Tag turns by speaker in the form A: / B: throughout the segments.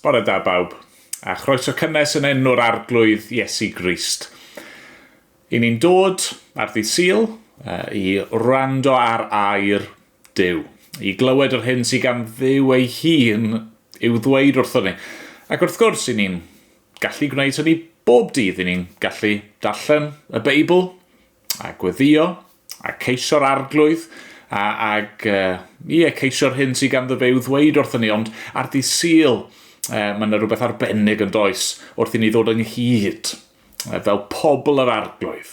A: Bore da bawb, a chroeso cynnes yn enw'r Arglwydd Iesu Grist. I ni'n dod ar ddydd Sul i wrando ar air Duw, i glywed yr hyn sydd gan Dduw ei hun i'w ddweud wrthon ni. Ac wrth gwrs, i ni'n gallu gwneud hynny bob dydd, i ni'n gallu darllen y Beibl, a gweddio, a ceisio'r arglwydd, a, ag uh, ie, ceisio'r hyn sydd ganddo fe i'w ddweud wrthyn ni, ond ar dydd Sul, mae yna rhywbeth arbennig yn does wrth i ni ddod ynghyd fel pobl yr arglwydd,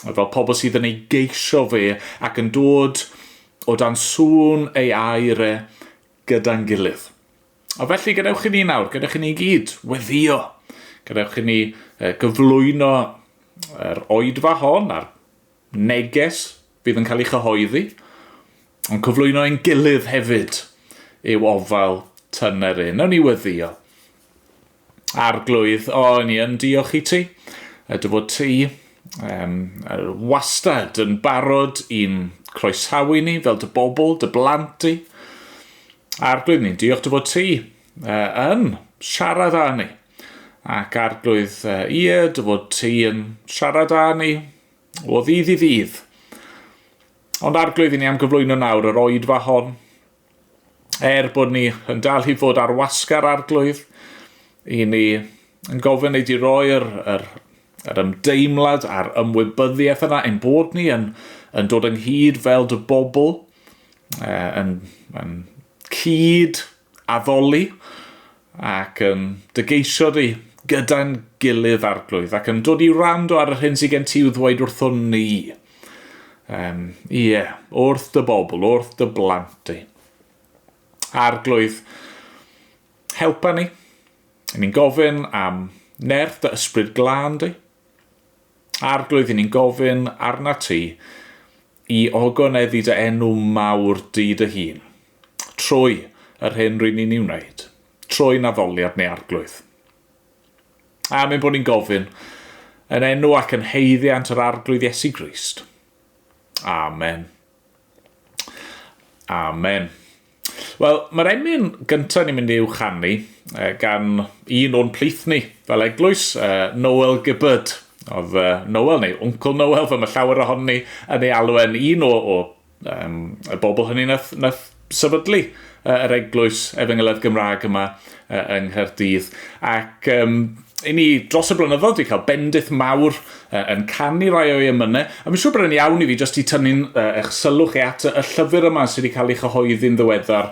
A: fel pobl sydd yn ei geisio fe ac yn dod o dan sŵn ei air e gyda'n gilydd. A felly gadewch i ni nawr, gadewch i ni gyd weddio. Gadewch i ni gyflwyno yr oedfa hon a'r neges fydd yn cael ei chyhoeddi, ond cyflwyno ein gilydd hefyd i'w ofal tyner e. Nawn ni weddio. Arglwydd, o, ni yn diolch i ti, dy fod ti um, wastad yn barod i'n croesawu ni fel dy bobl, dy blant di. Arglwydd, ni'n diolch dy fod ti yn siarad â ni. Ac arglwydd, ie, dy fod ti yn siarad â ni o ddydd i ddydd. Ond arglwydd, i ni am gyflwyno nawr yr oedfa hon. Er bod ni yn dal i fod ar wasgar arglwydd, i ni yn gofyn ei di roi'r yr, yr ymdeimlad a'r ymwybyddiaeth yna ein bod ni yn, yn dod ynghyd fel dy bobl, yn, yn cyd addoli ac yn dygeisio di gyda'n gilydd arglwydd ac yn dod i wrando ar yr hyn sydd gen ti i'w ddweud wrthon ni. Um, ie, wrth dy bobl, wrth dy blant di. Arglwydd, helpa ni. Ni'n gofyn am nerth dy ysbryd glân di. Arglwydd, i ni'n gofyn arna ti i ogoneddu dy enw mawr di dy hun, trwy yr hyn ry'n ni'n ei wneud, trwy'n addoliad neu arglwydd. Am ein bod ni'n gofyn, yn enw ac yn haeddiant yr Arglwydd Iesu Grist. Amen. Amen. Wel, mae'r emyn gyntaf ni'n mynd i'w chanu gan un o'n plith ni fel eglwys, Noel Gibbard. Oedd Noel, neu Uncle Noel, fel mae llawer ohon ni yn ei alw e'n un o, o um, y bobl hynny nath, nath sefydlu yr eglwys Efengylaidd Gymraeg yma yng Nghaerdydd. Ac um, i ni dros y blynyddoedd wedi cael bendith mawr yn canu rai o'i emynau. A mi'n siŵr bod yn iawn i fi jyst i tynnu'n eich sylw chi at y llyfr yma sydd wedi cael ei chyhoeddi'n ddiweddar.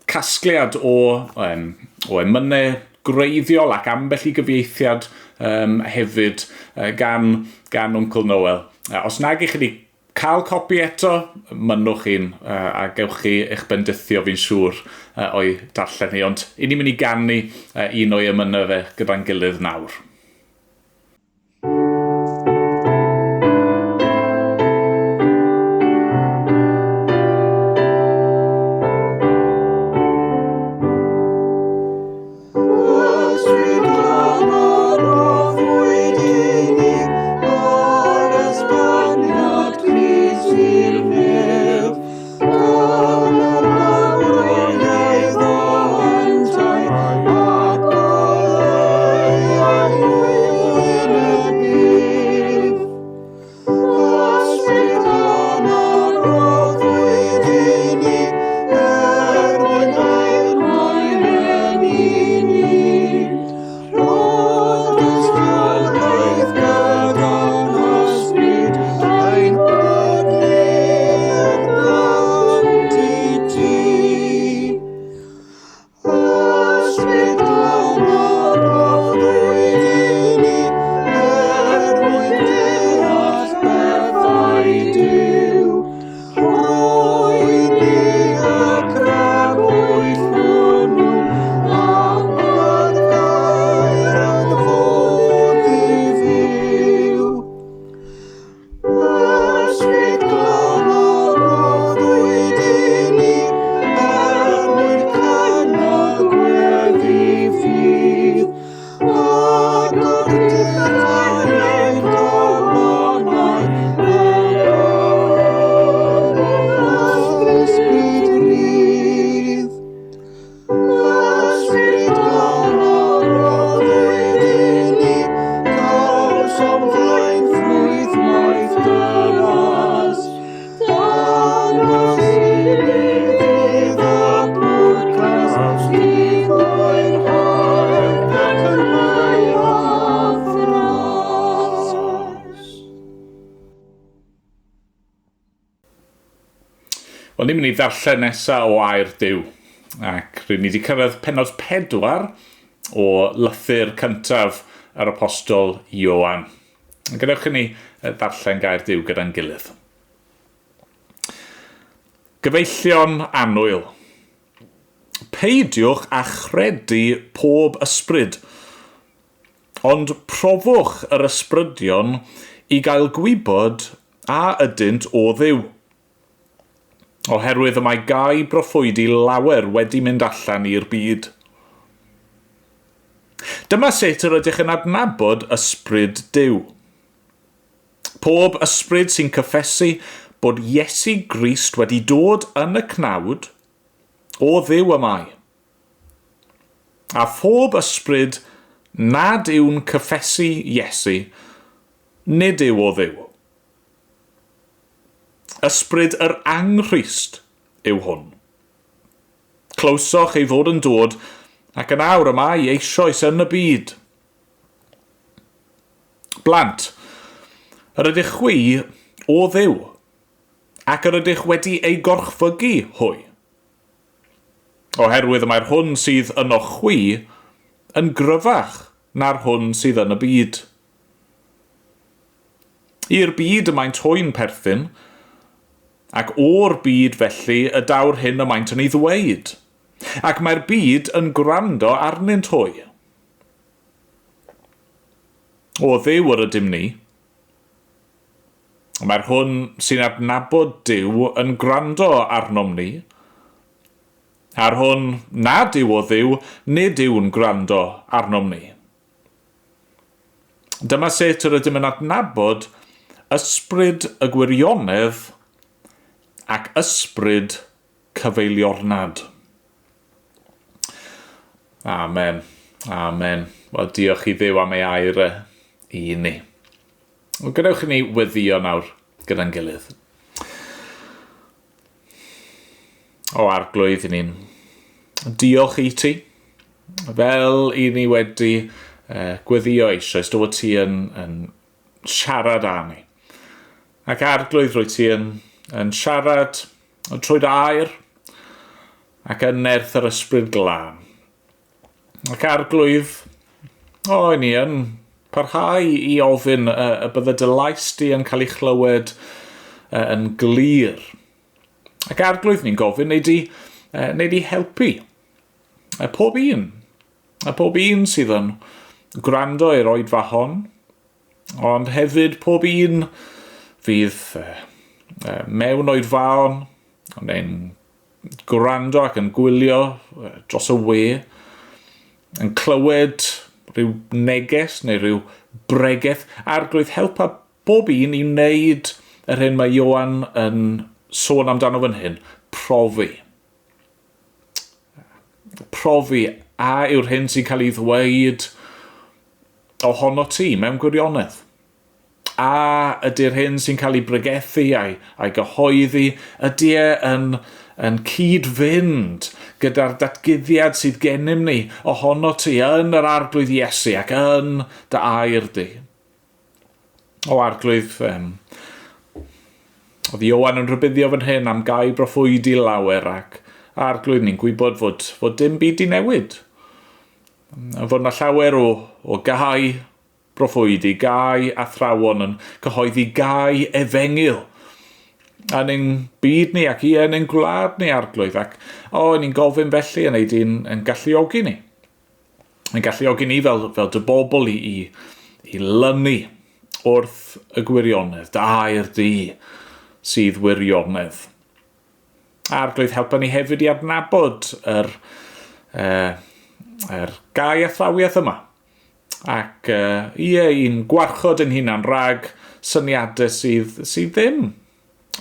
A: Casgliad o, um, o emynau gwreiddiol ac ambell i gyfieithiad um, hefyd gan, gan Uncle Noel. Os nag i chi wedi Cael copi eto? Mynnwch un a gewch chi eich bendithio fi'n siŵr o'i darllen hi. Ond i ni'n mynd i ganu un o'i emynau fe gyda'n gilydd nawr. Wel, ni'n mynd i ddarllen nesaf o air Duw. Ac rydyn ni wedi cyrraedd penod 4 o lythyr cyntaf yr apostol Ioan. Gadewch i ni ddarllen gair Duw gyda'n gilydd. Gyfeillion annwyl, peidiwch â chredu pob ysbryd, ond profwch yr ysbrydion i gael gwybod a ydynt o Dduw. Oherwydd y mae gau broffwydi lawer wedi mynd allan i'r byd. Dyma sut yr ydych yn adnabod ysbryd Duw. Pob ysbryd sy'n cyffesu bod Iesu Grist wedi dod yn y cnawd, o Dduw y mae. A phob ysbryd nad yw'n cyffesu Iesu, nid yw o Dduw. Ysbryd yr Anghrist yw hwn. Clywsoch ei fod yn dod, ac yn awr y mae eisoes yn y byd. Blant, yr ydych chwi o Dduw, ac yr ydych wedi eu gorchfygu hwy. Oherwydd y mae'r hwn sydd ynoch chwi yn gryfach na'r hwn sydd yn y byd. I'r byd y maent hwy'n perthyn, ac o'r byd felly y daw'r hyn y maent yn ei ddweud, ac mae'r byd yn gwrando arnynt hwy. O Dduw yr ydym ni. Mae'r hwn sy'n adnabod Duw yn gwrando arnom ni, a'r hwn nad yw o Dduw nid yw'n gwrando arnom ni. Dyma sut yr ydym yn adnabod ysbryd y gwirionedd ac ysbryd cyfeiliornad. Amen. Amen. Wel, diolch i Dduw am ei air e i ni. Wel, gadewch i ni weddio nawr gyda'n gilydd. O Arglwydd, i ni'n diolch i ti. Fel i ni wedi gweddio eisoes, dy fod ti yn, yn siarad â ni. Ac Arglwydd, rwy ti yn, yn siarad trwy dy air ac yn nerth yr Ysbryd Glân. Ac Arglwydd, o, i ni yn parhau i ofyn y, y bydde dy lais di yn cael ei chlywed yn glir. Ac Arglwydd, ni'n gofyn, neu di, neu di helpu pob un, a pob un sydd yn gwrando i'r oedfa hon, Ond hefyd pob un fydd mewn oedfaon, neu'n gwrando ac yn gwylio dros y we, yn clywed rhyw neges neu rhyw bregeth, Arglwydd helpa bob un i wneud yr hyn mae Ioan yn sôn amdano fan hyn, profi. Profi a yw'r hyn sy'n cael ei ddweud ohono ti mewn gwirionedd. A ydy'r hyn sy'n cael ei bregethu a'i, a'i gyhoeddi, ydy e yn, yn cyd-fynd gyda'r datguddiad sydd gennym ni ohono ti yn yr Arglwydd Iesu ac yn dy air di. O Arglwydd, um, oedd Ioan yn rhybuddio fan hyn am gau broffwydi lawer ac Arglwydd ni'n gwybod fod, fod dim byd di newid. Fod yna llawer o, o gau broffwydi, gau athrawon yn cyhoeddi gau efengyl yn ein byd ni ac ie yn ein gwlad ni Arglwydd ac o, ni'n gofyn felly yn ei di'n yn galluogi ni. Yn galluogi ni fel, fel dy bobl i, i, i lynu wrth y gwirionedd, dy air di sydd wirionedd. Arglwydd, helpa ni hefyd i adnabod yr, uh, yr gau athrawiaeth yma. Ac uh, ie, i'n gwarchod yn hunan rhag syniadau sydd, sydd ddim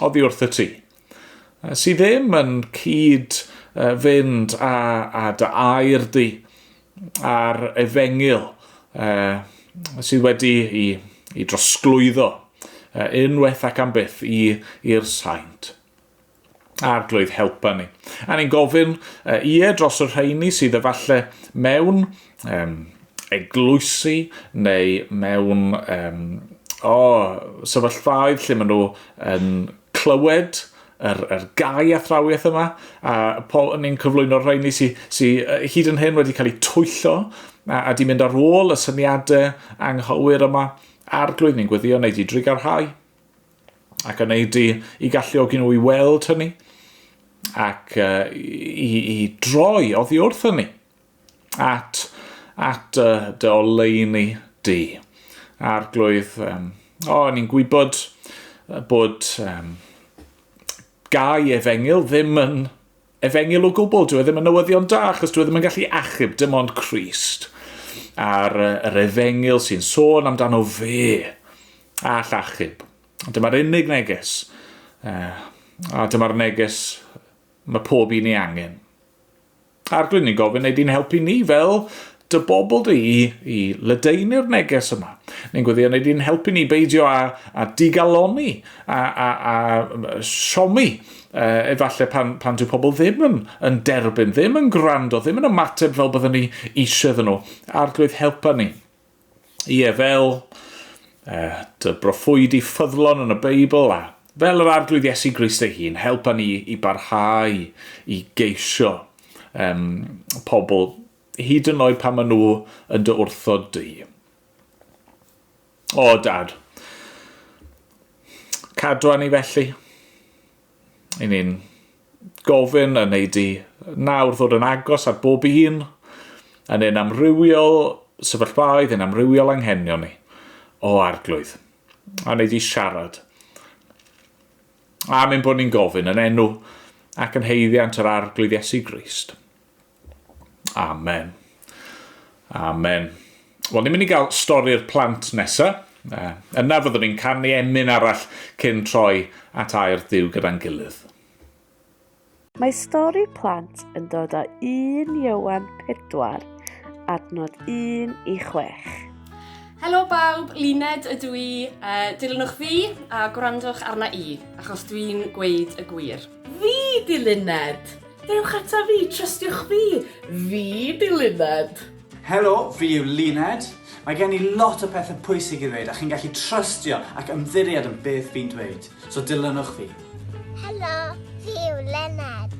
A: oddi wrth y ti. Sydd ddim yn cyd fynd â, â dy air di a'r efengyl uh, sydd wedi i, i drosglwyddo uh, unwaith ac am byth i'r saint. Arglwydd, helpa ni. A ni'n gofyn, uh, ie, dros y rheini sydd efallai mewn um, eglwysi neu mewn um, o, sefyllfaoedd lle maen nhw yn clywed yr, yr gau athrawiaeth yma, a po, ni'n cyflwyno'r rheini sy, sy hyd yn hyn wedi cael eu twyllo a, a di mynd ar ôl y syniadau anghywir yma. Arglwydd, ni'n gweddio wneud i drugarhau ac yn ei di i galluogi nhw i weld hynny ac uh, i, i droi oddi wrth hynny at, at dy, dy oleuni di. Arglwydd, um, o, ni'n gwybod bod um, gau efengyl ddim yn efengyl o gwbl, dwi e ddim yn newyddion da, achos dwi e ddim yn gallu achub dim ond Crist. A'r yr efengyl sy'n sôn amdano fe all achub. Dyma'r unig neges, uh, a dyma'r neges mae pob un ei angen. Arglwydd, ni'n gofyn, neu di'n helpu ni fel dy bobl di i, i ledaenu'r neges yma. Ni'n gweddio, neu di'n helpu ni beidio â, a digaloni, a, a, a siomi, uh, efallai pan, pan dyw pobl ddim yn, yn derbyn, ddim yn gwrando, ddim yn ymateb fel byddwn ni eisiau iddyn nhw. Arglwydd, helpa ni. Ie, fel uh, dy broffwydi ffyddlon yn y Beibl a fel yr Arglwydd Iesu Grist ei hun, helpa ni i barhau i geisio um, pobl hyd yn oed pan maen nhw yn dy wrthod di. O, dad, cadwa ni felly. I ni'n gofyn yn ei di nawr ddod yn agos ar bob un, yn ein amrywiol sefyllfaoedd, ein amrywiol anghenion ni, o arglwydd. A wneud i siarad. Am ein bod ni'n gofyn yn enw ac yn heiddiant yr arglwydd Iesu Grist. Amen. Amen. Wel, ni'n mynd i gael stori'r plant nesaf. Yna fyddwn ni'n canu emyn arall cyn troi at air Duw gyda'n gilydd.
B: Mae stori plant yn dod o 1 Ioan 4, adnod 1 i 6.
C: Helo bawb, Luned ydw i. Uh, dilynwch fi a gwrandwch arna i, achos dwi'n gweud y gwir.
D: Fi di Luned! Dewch ata fi, trystiwch fi! Fi di Luned!
E: Helo, fi yw Luned. Mae gen i lot o pethau pwysig i ddweud a chi'n gallu trystio ac ymddiried yn beth fi'n dweud. So dilynwch fi.
F: Helo, fi yw Luned.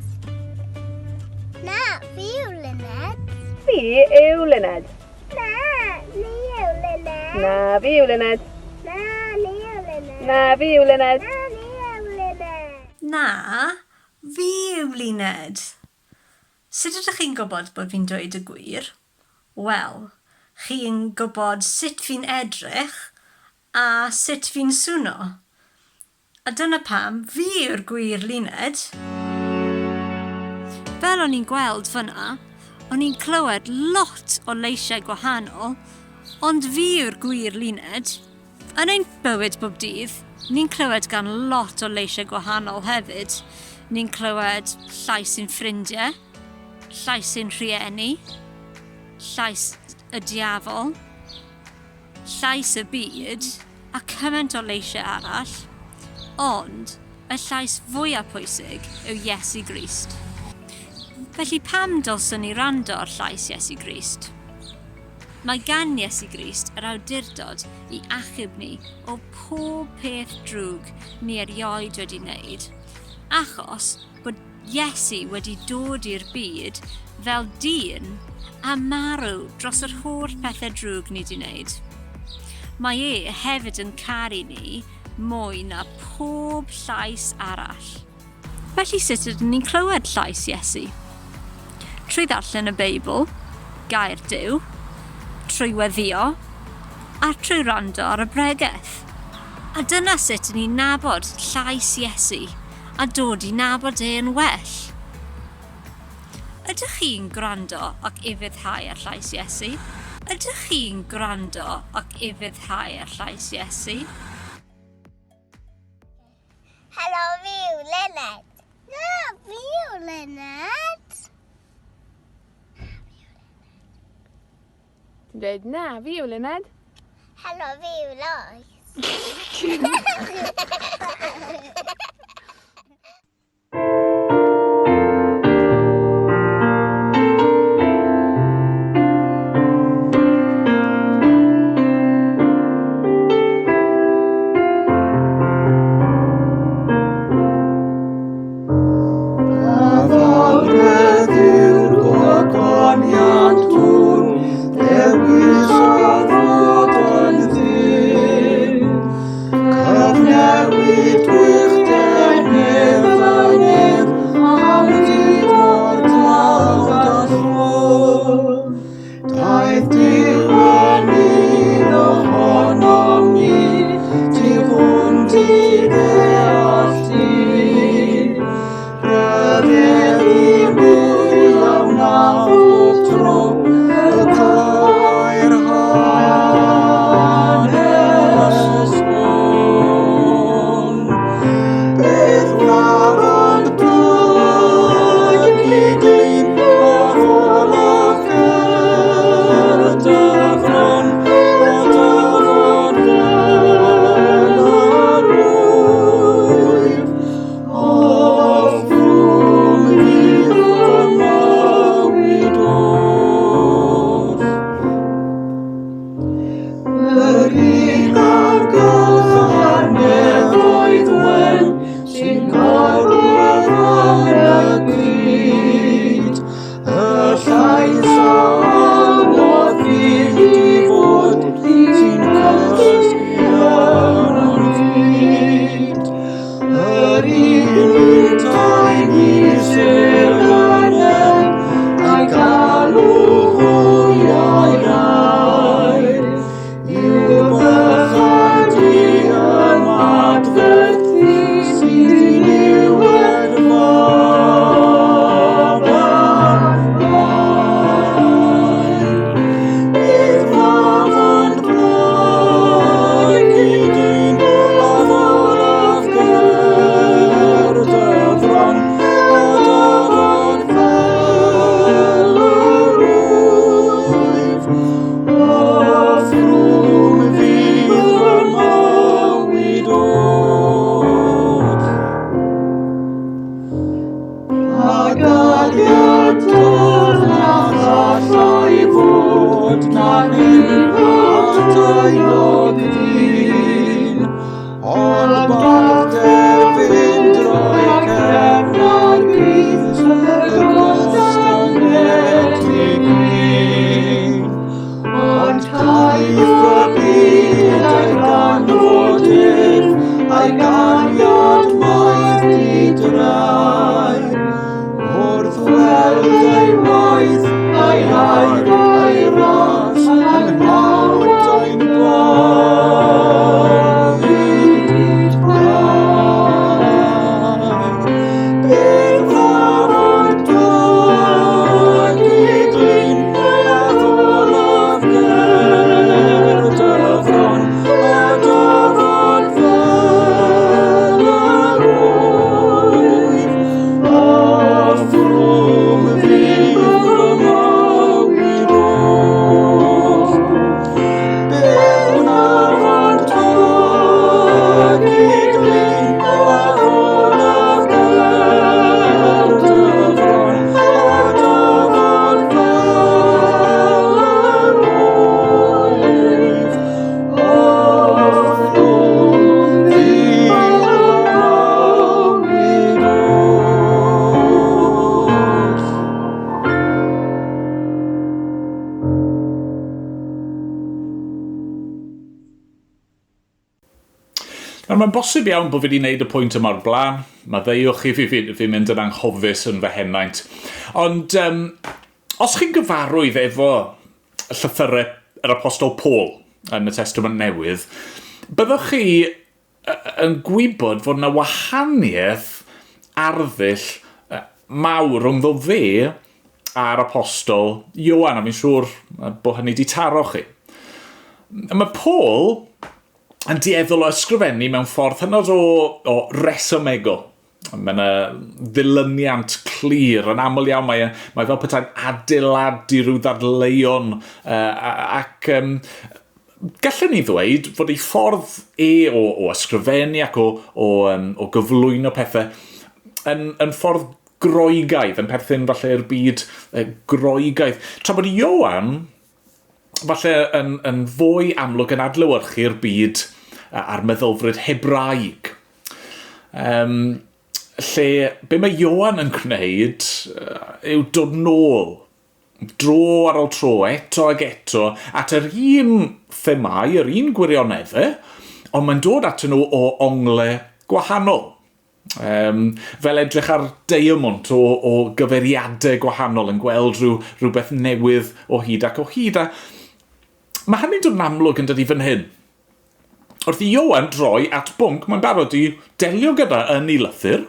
F: Na, fi yw Luned.
G: Fi yw Luned.
F: Na, ni yw Luned.
G: Na, fi yw Luned.
F: Na, ni yw Luned.
G: Na, fi yw Luned.
F: Na, ni yw Luned.
H: Na, fi yw Luned. Sut ydych chi'n gwybod bod fi'n dweud y gwir? Wel, chi'n gwybod sut fi'n edrych a sut fi'n swno. A dyna pam fi yw'r gwir Luned. Fel o'n i'n gweld fyna, o'n i'n clywed lot o leisiau gwahanol, ond fi yw'r gwir Luned. Yn ein bywyd bob dydd, ni'n clywed gan lot o leisiau gwahanol hefyd. Ni'n clywed llais ein ffrindiau, llais ein rhieni, llais y diafol, llais y byd, a cymaint o leisiau arall. Ond y llais fwyaf pwysig yw Iesu Grist. Felly pam dylswn ni wrando ar llais Iesu Grist? Mae gan Iesu Grist yr awdurdod i achub ni o pob peth drwg ni erioed wedi wneud, achos bod Iesu wedi dod i'r byd fel dyn a marw dros yr holl pethau drwg ni wedi wneud. Mae e hefyd yn caru ni mwy na pob llais arall. Felly sut ydyn ni'n clywed llais Iesu? Trwy ddarllen y Beibl, gair Duw, trwy weddïo, a trwy wrando ar y bregeth. A dyna sut ydyn ni'n nabod llais Iesu a dod i nabod e yn well. Ydych chi'n gwrando ac ufuddhau ar llais Iesu? Ydych chi'n gwrando ac ufuddhau ar llais Iesu?
F: Helo, fi yw Lynette. Na, fi yw Lynette.
G: Ti'n dweud, na, fi yw Lynette.
F: Helo, fi yw Lois.
I: Daeth Duw yn un ohonom ni, tu hwnt i ddeall dyn. Rhyfeddu mwy a wna bob tro y câi'r hanes hwn. Beth wnaf ond plygu glin a folaf ger dy fron, o dyfod fel yr wyf, Offrwm fydd fy mywyd oll. Yr un argylch a'r nefoedd wen sy'n gorwedd yn y glud, y llais a alwodd i di fod sy'n cysgu yn o'n fyd. Yr un wyntau ni sydd yn el, a'i galw hwy a'i air, i'w bychadu ymadferthu sydd i niwed mab a Mair. Bydd mab ond plygu dyn a folaf ger dy fron, a dyfod fel yr wyf, Offrwm fydd fy mywyd oll. Pa gariad dyfnach allai fod na hyn at euog ddyn, ond balchder fynd droi cefn ar Grist, y gostyngedig un. Ond caiff y byd ei ganfod ef, a'i gariad maith di-drai. Wrth weld ei waith, ei air, ei ras, yng nghnawd ein bywyd brau. Bydd afon dwg i glin, a ddola ger dy fron, a dyfod fel yr wyf, Offrwm fydd fy mywyd oll. Beth wnaf ond plygu glin a ddola ger dy fron, a dyfod fel yr wyf. Offrwm fydd fy mywyd oll.
A: Nawr, mae'n bosib iawn bod fi wedi gwneud y pwynt yma o'r blaen. Maddeuwch i fi, fi, fi mynd yn anghofus yn fy henaint. Ond um, os chi'n gyfarwydd efo llythyrau yr Apostol Paul yn y Testament Newydd, byddwch chi yn gwybod fod yna wahaniaeth arddull mawr rhwngddo fe a'r apostol Ioan, a fi'n siŵr bod hynny wedi taro chi. Mae Paul yn dueddol o ysgrifennu mewn ffordd hynod o, o resymegol. Mae yna ddilyniant clir, yn aml iawn mae, e, mae fel petai'n adeiladu rhyw ddadleuon uh, ac um, gallwn ni ddweud fod ei ffordd e o, o ysgrifennu ac o, o, um, o gyflwyno pethau yn, yn ffordd Groegaidd, yn perthyn falle i'r byd Groegaidd. Tra bod Ioan falle yn, yn fwy amlwg yn adlewyrchu'r byd a'r meddylfryd Hebraeg. Um, lle be mae Ioan yn gwneud yw dod nôl dro ar ôl tro, eto ag eto, at yr un themâu, yr un gwirioneddau, ond mae'n dod atyn nhw o ongle gwahanol. Um, fel edrych ar deiamont o, o gyfeiriadau gwahanol yn gweld rhyw, rhywbeth newydd o hyd ac o hyd. A mae hynny'n dod yn amlwg yn dydi fan hyn. Wrth i Ioan droi at bwnc mae'n barod i delio gyda yn ei lythyr,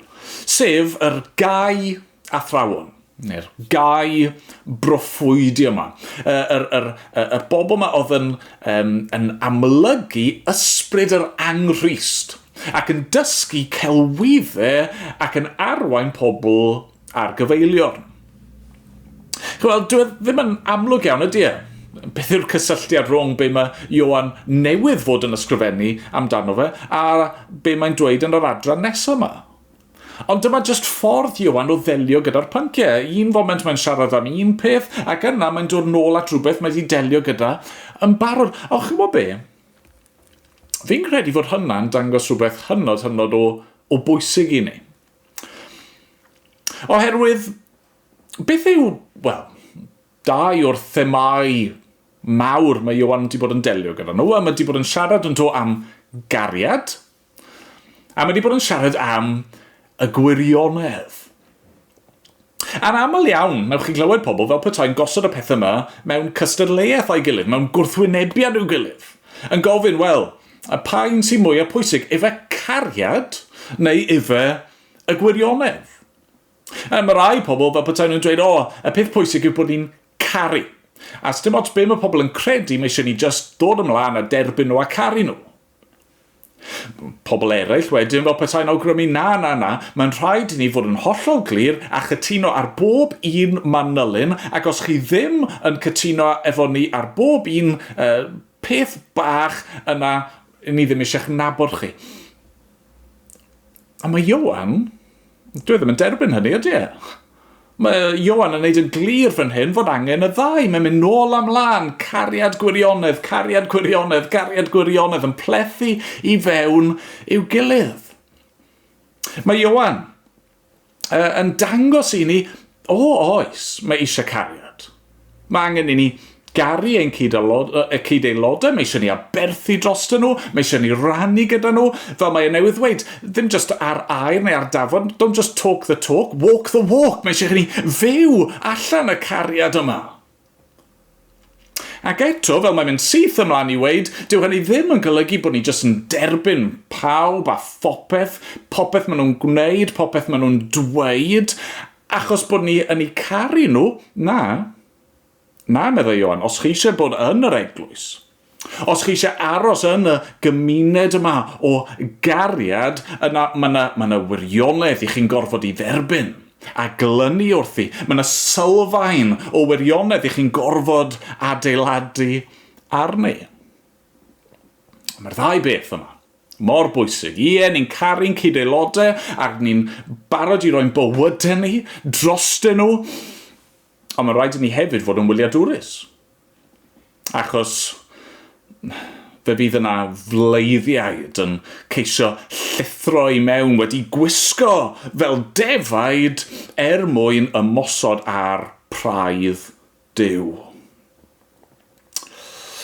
A: sef yr gau athrawon, neu'r gau broffwydi yma. Y, yr, yr, y, y bobl yma oedd yn, um, yn amlygu ysbryd yr anghrist ac yn dysgu celwyddau ac yn arwain pobl ar gyfeiliorn. Wel, dyw e ddim yn amlwg iawn ydy e? Beth yw'r cysylltiad rhwng be mae Ioan newydd fod yn ysgrifennu amdano fe a be mae'n dweud yn yr adran nesaf yma? Ond dyma jyst ffordd Ioan o ddelio gyda'r pynciau. Un foment mae'n siarad am un peth ac yna mae'n dod nôl at rhywbeth mae wedi delio gyda yn barod. O, chi'n gwybod be? Fi'n credu fod hynna'n dangos rhywbeth hynod, hynod o, o bwysig i ni. Oherwydd, beth yw, wel, dau o'r themâu mawr mae Ioan wedi bod yn delio gyda nhw, a mae wedi bod yn siarad yn do am gariad, a mae wedi bod yn siarad am y gwirionedd. A'n aml iawn, newch chi glywed pobl fel petai'n gosod y pethau yma mewn cystadleuaeth â'i gilydd, mewn gwrthwynebiad i'w gilydd, yn gofyn, wel, a pa un sy'n mwyaf pwysig, ife cariad neu ife y gwirionedd? A mae rai pobl fel petai nhw'n dweud, o, y peth pwysig yw bod ni'n caru. A dim ots be mae pobl yn credu, mae eisiau ni just dod ymlaen a derbyn nhw a caru nhw. Pobl eraill wedyn fel petai'n awgrymu na, na, na, mae'n rhaid i ni fod yn hollol glir a chytuno ar bob un manylyn ac os chi ddim yn cytuno efo ni ar bob un uh, peth bach yna, ni ddim eisiau'ch nabod chi. A mae Ioan, dwi e ddim yn derbyn hynny, ydy e? Mae Ioan yn neud yn glir fan hyn fod angen y ddau. Mae'n mynd nôl am lan, cariad gwirionedd, cariad gwirionedd, cariad gwirionedd yn plethu i fewn i'w gilydd. Mae Ioan uh, yn dangos i ni, o oes, mae eisiau cariad. Mae angen i ni garu ein cyd-aelodau, mae eisiau ni aberthu drostyn nhw, mae eisiau ni rannu gyda nhw, fel mae e newydd ddweud, ddim just ar air neu ar dafod, don't just talk the talk, walk the walk, mae eisiau ni fyw allan y cariad yma. Ac eto, fel mae'n mynd syth ymlaen i weid, dyw hynny ddim yn golygu bod ni jyst yn derbyn pawb a phopeth, popeth maen nhw'n gwneud, popeth maen nhw'n dweud, achos bod ni yn eu caru nhw. Na. Na, meddai Ioan, os chi eisiau bod yn yr eglwys, os chi eisiau aros yn y gymuned yma o gariad, yna mae yna, mae yna wirionedd i chi'n gorfod i dderbyn a glynu wrthi. Mae yna sylfaen o wirionedd i chi'n gorfod adeiladu arni. Mae'r ddau beth yma mor bwysig. Ie, ni'n caru'n cyd-aelodau ac ni'n barod i roi'n bywydau ni drostyn nhw. Ond mae'n rhaid i ni hefyd fod yn wyliadwrus. Achos fe fydd yna fleiddiaid yn ceisio llithro i mewn wedi gwisgo fel defaid er mwyn ymosod ar praidd Duw.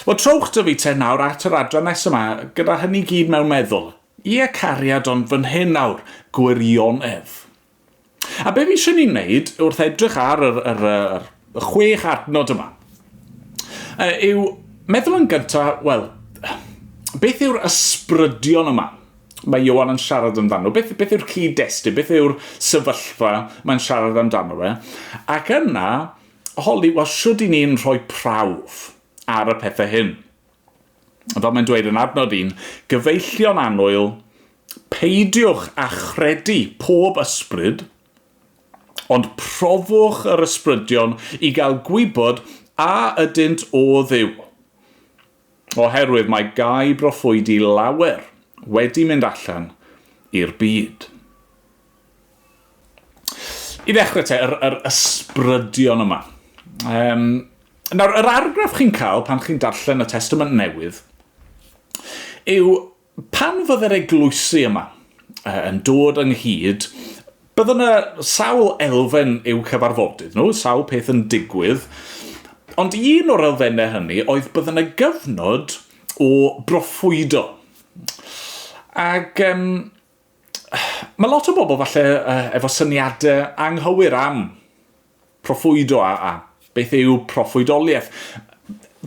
A: Wel, trowch dy fi te nawr at yr adran nes yma, gyda hynny gyd mewn meddwl. Ie, cariad, ond fan hyn nawr, gwirionedd. A be fi eisiau ni wneud wrth edrych ar yr, yr, yr, y chwech adnod yma, yw meddwl yn gyntaf, wel, beth yw'r ysbrydion yma mae Ioan yn siarad amdano? Beth, beth yw'r cyd-destun? Beth yw'r sefyllfa mae'n siarad amdano fe? Ac yna, holi, wel, siwr i ni'n rhoi prawf ar y pethau hyn? Fel mae'n dweud yn adnod un, gyfeillion annwyl, peidiwch â chredu pob ysbryd, ond profwch yr ysbrydion i gael gwybod a ydynt o Dduw. Oherwydd mae gau broffwydi lawer wedi mynd allan i'r byd. I ddechrau te, yr, yr ysbrydion yma. Um, nawr, yr argraff chi'n cael pan chi'n darllen y Testament Newydd yw pan fydde'r eglwysi yma uh, yn dod ynghyd, bydde yna sawl elfen i'w cyfarfodydd nhw, sawl peth yn digwydd, ond un o'r elfennau hynny oedd bydde yna gyfnod o broffwydo. Ac um, Mae lot o bobl falle efo syniadau anghywir am proffwydo a, a beth yw proffwydoliaeth.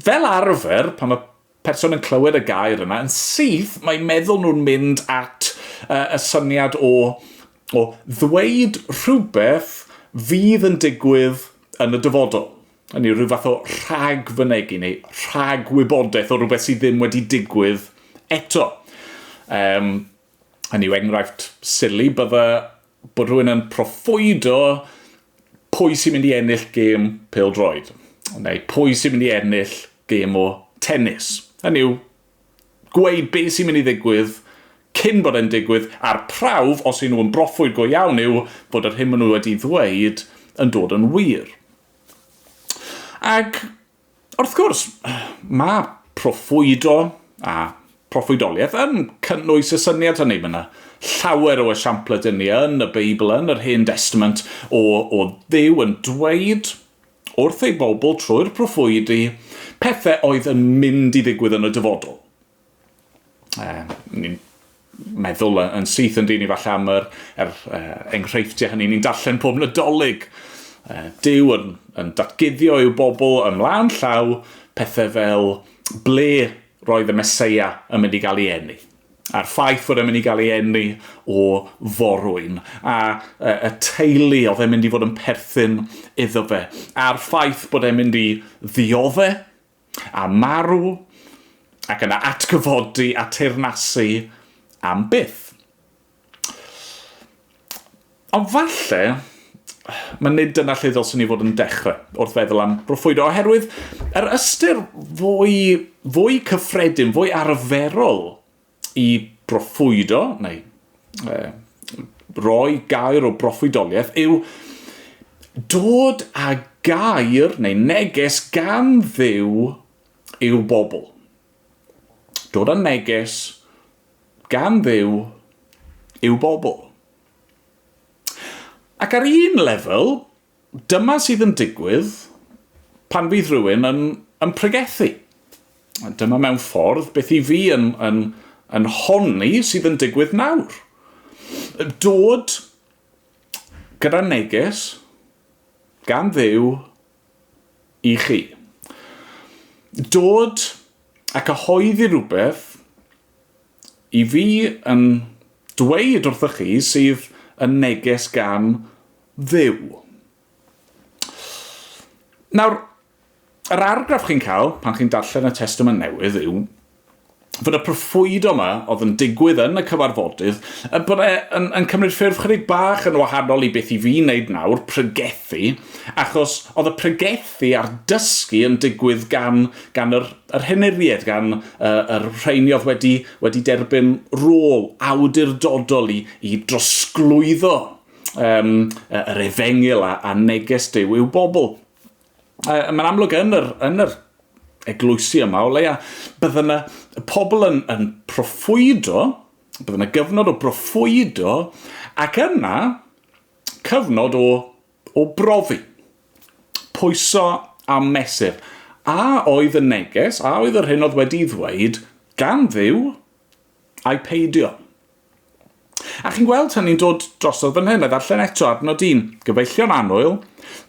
A: Fel arfer, pan mae person yn clywed y gair yna, yn syth mae meddwl nhw'n mynd at y syniad o, o ddweud rhywbeth fydd yn digwydd yn y dyfodol. Hynny yw rhyw fath o rhagfynegi neu rhagwybodaeth o rhywbeth sydd ddim wedi digwydd eto. Um, hynny yw enghraifft sili bydde bod rhywun yn proffwydo pwy sy'n mynd i ennill gêm pêl-droed, neu pwy sy'n mynd i ennill gêm o tennis. Hynny yw, gweud beth sy'n mynd i ddigwydd cyn bod e'n digwydd, a'r prawf, os y'n nhw yn broffwyd go iawn, yw bod yr hyn maen nhw wedi ddweud yn dod yn wir. Ac Wrth gwrs, mae proffwydo a proffwydoliaeth yn cynnwys y syniad hynny. Mae yna llawer o esiamplau dyn ni yn y Beibl, yn yr Hen Testament, o, o Dduw yn dweud wrth ei bobl trwy'r proffwydi pethau oedd yn mynd i ddigwydd yn y dyfodol. Ni'n meddwl yn syth yn dyn ni falle am yr, er, enghreifftiau hynny ni'n darllen pob Nadolig. Duw yn, yn datguddio i'w bobl ymlaen llaw pethau fel ble roedd y Meseia yn mynd i gael ei eni. A'r ffaith fod e'n mynd i gael ei eni o forwyn, a y teulu oedd e'n mynd i fod yn perthyn iddo fe, a'r ffaith bod e'n mynd i ddiodde a marw, ac yna atgyfodi a teyrnasu am byth. Ond falle, mae nid dyna lle ddylswn ni fod yn dechrau wrth feddwl am broffwydo, oherwydd yr ystyr fwy, fwy cyffredin, fwy arferol i broffwydo, neu e, roi gair o broffwydoliaeth, yw dod â gair neu neges gan Dduw i'w bobl. Dod â neges gan Dduw i'w bobl. Ac ar un lefel, Dyma sydd yn digwydd pan fydd rhywun yn, yn pregethu. Dyma mewn ffordd beth i fi yn, yn, yn honni sydd yn digwydd nawr. Dod gyda neges gan Dduw i chi. Dod a cyhoeddi rhywbeth i fi yn dweud wrthych chi sydd yn neges gan Dduw. Nawr, yr argraff chi'n cael pan chi'n darllen y Testament Newydd yw fod y proffwydo yma oedd yn digwydd yn y cyfarfodydd, bod e yn, yn cymryd ffurf chydig bach yn wahanol i beth i fi wneud nawr, pregethu, achos oedd y pregethu a'r dysgu yn digwydd gan, gan yr, yr henuried, gan uh, yr rheini oedd wedi, wedi derbyn rôl awdurdodol i, i drosglwyddo um, yr efengyl a, a neges Duw i'w bobl. Uh, Mae'n amlwg yn yr, yn yr eglwysi yma, o leia, bydde yna pobl yn, yn proffwydo, bydde yna gyfnod o broffwydo, ac yna cyfnod o, o brofi, pwyso a mesur. A oedd y neges, a oedd yr hyn oedd wedi ddweud gan Dduw, a'i peidio. A chi'n gweld hynny'n dod drosodd fan hyn, a ddarllen eto adnod un. Gyfeillion annwyl,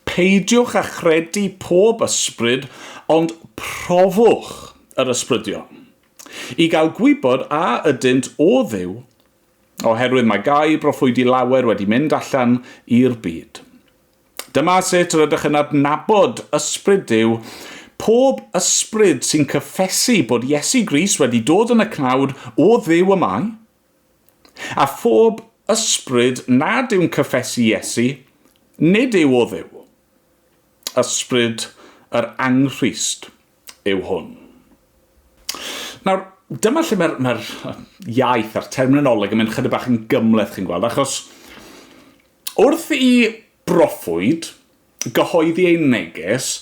A: peidiwch â chredu pob ysbryd, ond profwch yr ysbrydion, i gael gwybod a ydynt o Dduw, oherwydd mae gau broffwydi lawer wedi mynd allan i'r byd. Dyma sut rydych yn adnabod ysbryd Duw, pob ysbryd sy'n cyffesu bod Iesu Grist wedi dod yn y cnawd o Dduw y mae, a phob ysbryd nad yw'n cyffesu Iesu, nid yw o Dduw. Ysbryd yr Anghrist yw hwn. Nawr, dyma lle mae'r mae iaith a'r terminoleg yn mynd chydig bach yn gymhleth, chi'n gweld, achos Wrth i broffwyd gyhoeddi ei neges,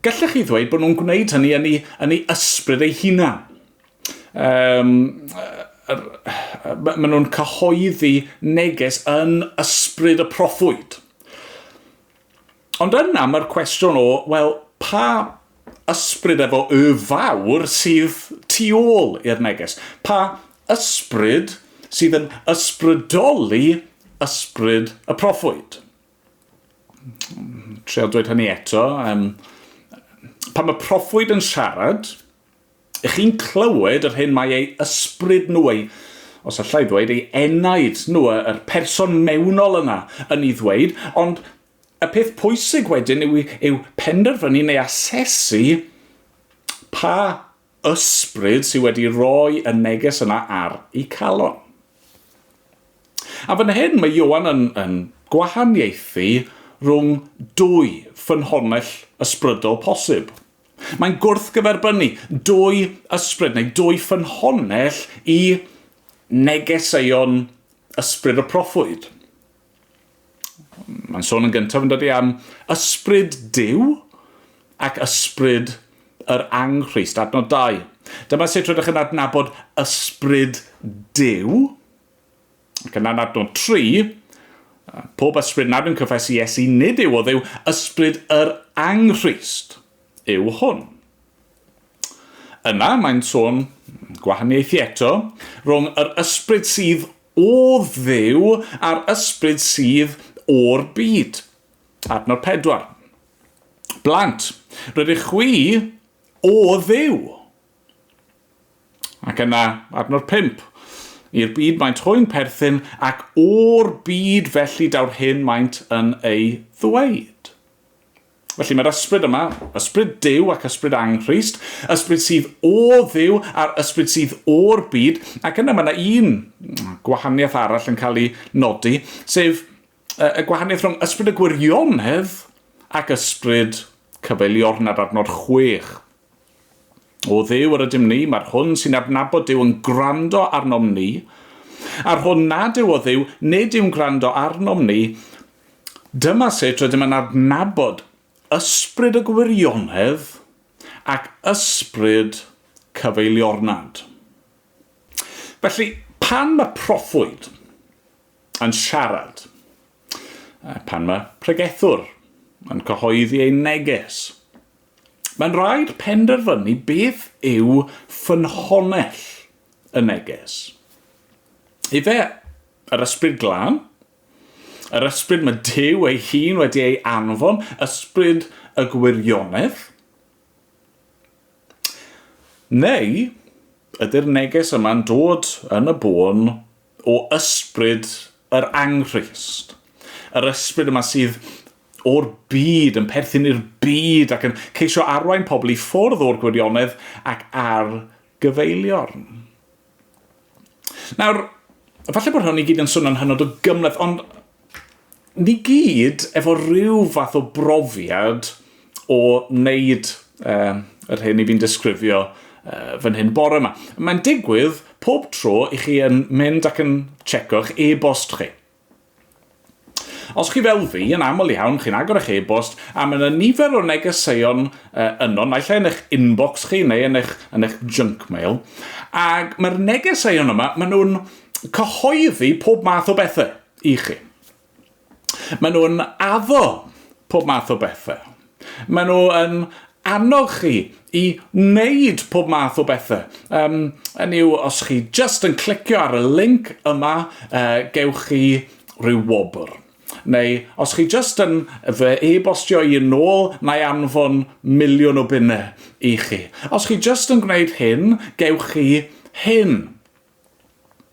A: gallech chi ddweud bod nhw'n gwneud hynny yn ei, yn ei ysbryd ei hunan. Um, maen nhw'n cyhoeddi neges yn ysbryd y proffwyd. Ond yna mae'r cwestiwn o, wel, pa ysbryd efo y fawr sydd tu ôl i'r neges? Pa ysbryd sydd yn ysbrydoli ysbryd y proffwyd. Treial dweud hynny eto. Um, pan mae proffwyd yn siarad, ych chi'n clywed yr hyn mae ei ysbryd nhw, ei, os allai ddweud, ei enaid nhw, yr person mewnol yna yn ei ddweud, ond y peth pwysig wedyn yw, yw penderfynu neu asesu pa ysbryd sydd wedi rhoi y neges yna ar eu calon. A fan hyn mae Ioan yn, yn gwahaniaethu rhwng dwy ffynhonnell ysbrydol posib. Mae'n gwrthgyferbynnu dwy ysbryd neu dwy ffynhonnell i negeseuon ysbryd y proffwyd. Mae'n sôn yn gyntaf yn dydy am ysbryd Duw ac ysbryd yr anghrist, adnod 2. Dyma sut rydych yn adnabod ysbryd Duw. Ac yna'n adnod 3, pob ysbryd nad yw'n cyffesu Iesu nid yw o Dduw, ysbryd yr anghrist yw hwn. Yna mae'n sôn gwahaniaethu eto rhwng yr ysbryd sydd o Dduw a'r ysbryd sydd o'r byd. Adnod 4. Blant, rydych chwi o Dduw. Ac yna, adnod 5. I'r byd maent hwy'n perthyn, ac o'r byd felly daw'r hyn maent yn ei ddweud. Felly mae'r ysbryd yma, ysbryd Duw ac ysbryd Anghrist, ysbryd sydd o Dduw a'r ysbryd sydd o'r byd, ac yna mae yna un gwahaniaeth arall yn cael ei nodi, sef y gwahaniaeth rhwng ysbryd y gwirionedd ac ysbryd cyfeiliornad adnod 6. O Dduw yr ydym ni, mae'r hwn sy'n adnabod Duw yn gwrando arnom ni, a'r hwn nad yw o Dduw, nid yw'n gwrando arnom ni. Dyma sut rydym yn adnabod ysbryd y gwirionedd ac ysbryd cyfeiliornad. Felly, pan mae proffwyd yn siarad, pan mae pregethwr yn cyhoeddi ei neges, mae'n rhaid penderfynu beth yw ffynhonnell y neges. Ife yr ysbryd glân Yr ysbryd mae Duw ei hun wedi ei anfon, ysbryd y gwirionedd? Neu ydy'r neges yma'n dod yn y bôn o ysbryd yr anghrist? Yr ysbryd yma sydd o'r byd, yn perthyn i'r byd ac yn ceisio arwain pobl i ffwrdd o'r gwirionedd ac ar gyfeiliorn. Nawr, falle bod hwn i gyd yn swnio'n hynod o gymhleth, ond ni gyd efo rhyw fath o brofiad o wneud uh, yr hyn i fi'n disgrifio uh, fan hyn bore yma. Mae'n digwydd pob tro i chi yn mynd ac yn checo'ch e-bost chi. Os chi fel fi, yn aml iawn, chi'n agor eich e-bost, a mae yna nifer o negeseuon uh, yno, naill ai yn eich inbox chi neu yn eich, yn eich junk mail. Ac mae'r negeseuon yma, maen nhw'n cyhoeddi pob math o bethau i chi. Maen nhw'n addo pob math o bethau. Maen nhw yn annog chi i wneud pob math o bethau. Um, hynny yw, os chi just yn clicio ar y link yma, uh, gewch chi rhyw wobr. Neu os chi just yn fy e-bostio i yn ôl, na i anfon miliwn o bunnau i chi. Os chi just yn gwneud hyn, gewch chi hyn.